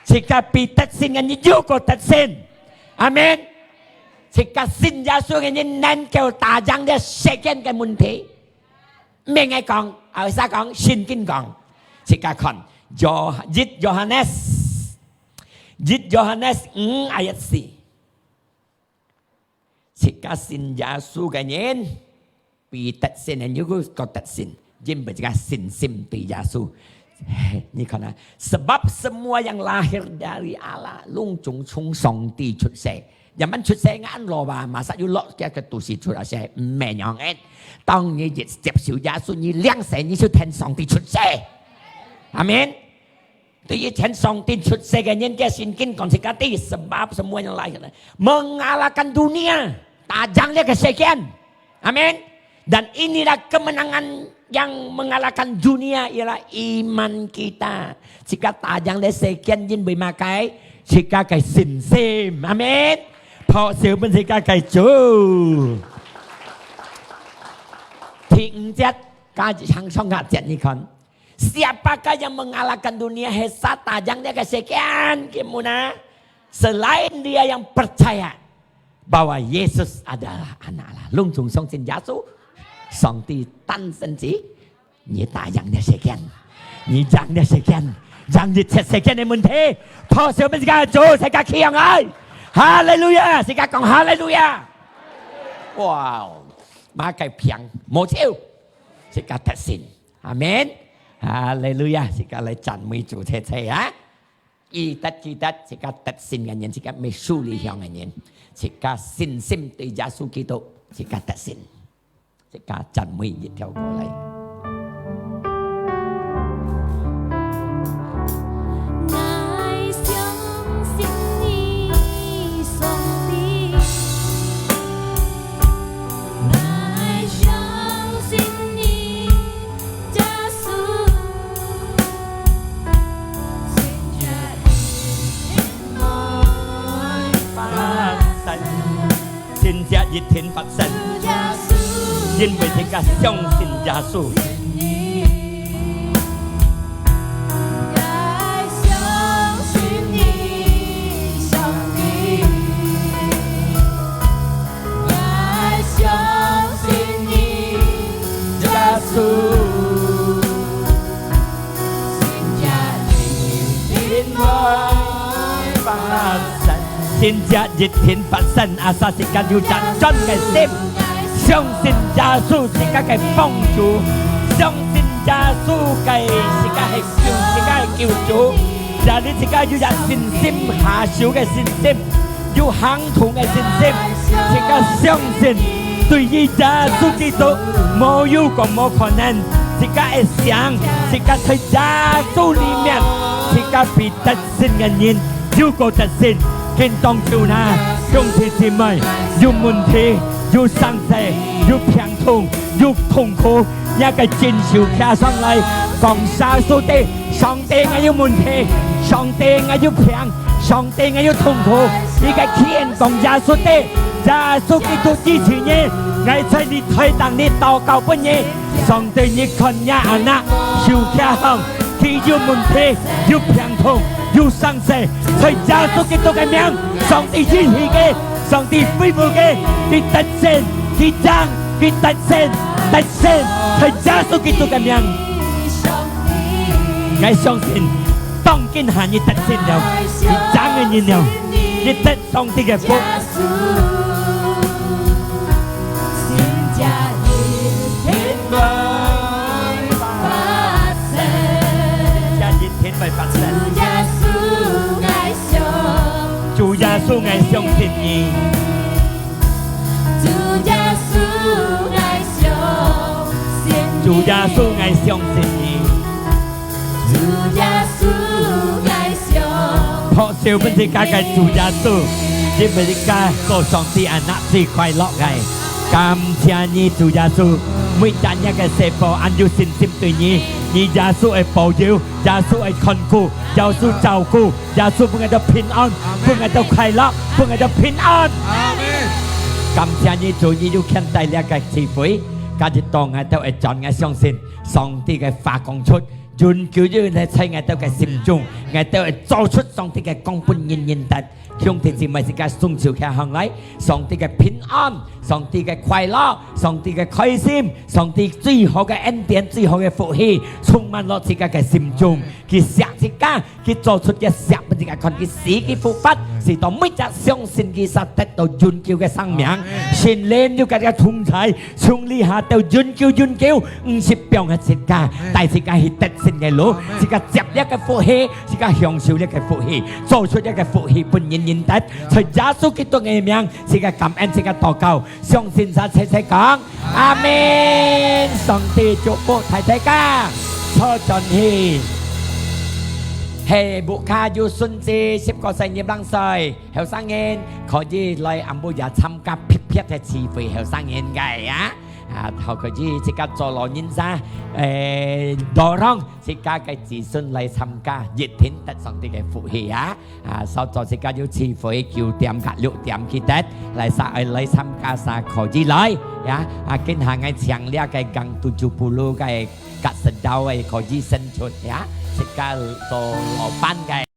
自家比得勝个人又過得勝。阿門。自家信耶穌个人能夠打贏這世間个問題。 毋係𠊎講，啊，為啥講？聖經講。自家看，Yoh-，一Yohanes，一Yohanes五ayat四。自家信耶穌个人，比得勝个人又過得勝，因為自家信心對耶穌。你看啊，sebab semua yang lahir dari Allah，攏總從上帝出世。 Nyaman出世ngan lo ba，masa有落腳个都市出世，毋係樣个。當你一接受耶穌，你領洗，你就跈上帝出世。阿門。對於跈上帝出世个人，這聖經講自家知，sebab semua yang lahir mengalahkan dunia，打贏這个世間。阿門。 Dan inilah kemenangan yang mengalahkan dunia ialah iman kita。自家打贏這世間，因為麼个？自家个信心。阿門。拍手分自家个主。第五節，加一項上下節，你看。Siapakah yang mengalahkan dunia hesat tajang dia ke sekian kimuna? Selain dia yang percaya bahwa Yesus adalah Anak Allah. Lung chung相信耶穌，上帝單生子，你打贏了世間，你贏了世間，贏一切世間个問題。拍手分自家主，自家企起來。哈利路亞，自家講哈利路亞。哇哦，麼个病，無救，自家得勝。阿門。哈利路亞，自家來讚美主切切啊！ 記得，記得，自家得勝个人，自家毋係輸裡向个人，自家信心對耶穌基督，自家得勝，自家讚美一條歌來。𠊎相信你，上帝。 𠊎相信你，耶穌，神蹟一定會發生。神蹟一定發生，因為自家相信耶穌。 𠊎相信你，上帝。𠊎相信你，耶穌。神蹟一定會發生。神蹟一定發生，asal自家有隻專个心。 相信耶穌自家个幫助，相信耶穌个自家係救，自家个救主。Jadi自家有隻信心，下手个信心，有行動个信心，自家相信，對於耶穌基督，無有講無可能。自家个想，自家在耶穌裡面，自家比得勝个人。 有過得勝，今當晝哪，兄弟姊妹，有問題，有生死，有病痛，有痛苦，這个正手擎上來，講耶穌知，上帝，𠊎有問題，上帝，𠊎有病，上帝，𠊎有痛苦。你个天講耶穌知，耶穌基督支持你，𠊎在你台頂，你禱告分你。 上帝，你看若anak，手擎項，佢有問題，有病痛，有生死，在耶穌基督个名，上帝醫治佢，上帝恢復佢，佢得勝，佢贏，佢得勝，得勝，在耶穌基督个名。𠊎相信，當今下你得勝了，你贏个人了，你得 上帝个福。神蹟一定會發生。神蹟一定會發生。主耶穌，𠊎相，主耶穌，𠊎相信你。主耶穌，𠊎相信你。主耶穌，𠊎相信你。 主耶穌，𠊎相信你。拍手分自家个主耶穌，因為自家做上帝anak最快樂个。感謝你，主耶穌，每隻若个細胞恁有信心對你，你耶穌會保佑，耶穌會看顧，耶穌照顧，耶穌分𠊎兜平安，分𠊎兜快樂，分𠊎兜平安。阿門。感謝你，主，你有牽帶這个聚會，今日當𠊎兜會轉，𠊎相信上帝个話講出， 永久永遠在𠊎兜个心中，𠊎兜會做出上帝个光分人人得。兄弟姊妹，自家雙手擎項來，上帝个平安，上帝个快樂，上帝个開心，上帝最好个恩典，最好个福氣，充滿落自家个心中。佢惜自家，佢做出个惜分自家看，佢死，佢復活，使到每隻相信佢儕得到永久个生命。阿門。聖靈有佮自家同在， 從這下到永久永久，毋識放忒自家，阿門。帶自家去得勝个路，阿門。自家接這个福氣，自家享受這个福氣，做出這个福氣分人人得，在耶穌基督个名，自家感恩，自家禱告，相信儕齊齊講，阿門。上帝祝福大大家，坐轉去。係，屋下有孫子，十過歲入零歲，後生人可以來暗晡夜參加別別个聚會，後生人个啊。啊，好，可以自家做老人家，誒，dorong自家个子孫來參加，一定得上帝个福氣啊！啊，所以做自家有機會九點甲六點記得來，來參加儕可以來呀！啊，今下𠊎請這个gang tujuh puluh个Kak Sedau个可以先出呀，自家做老闆个。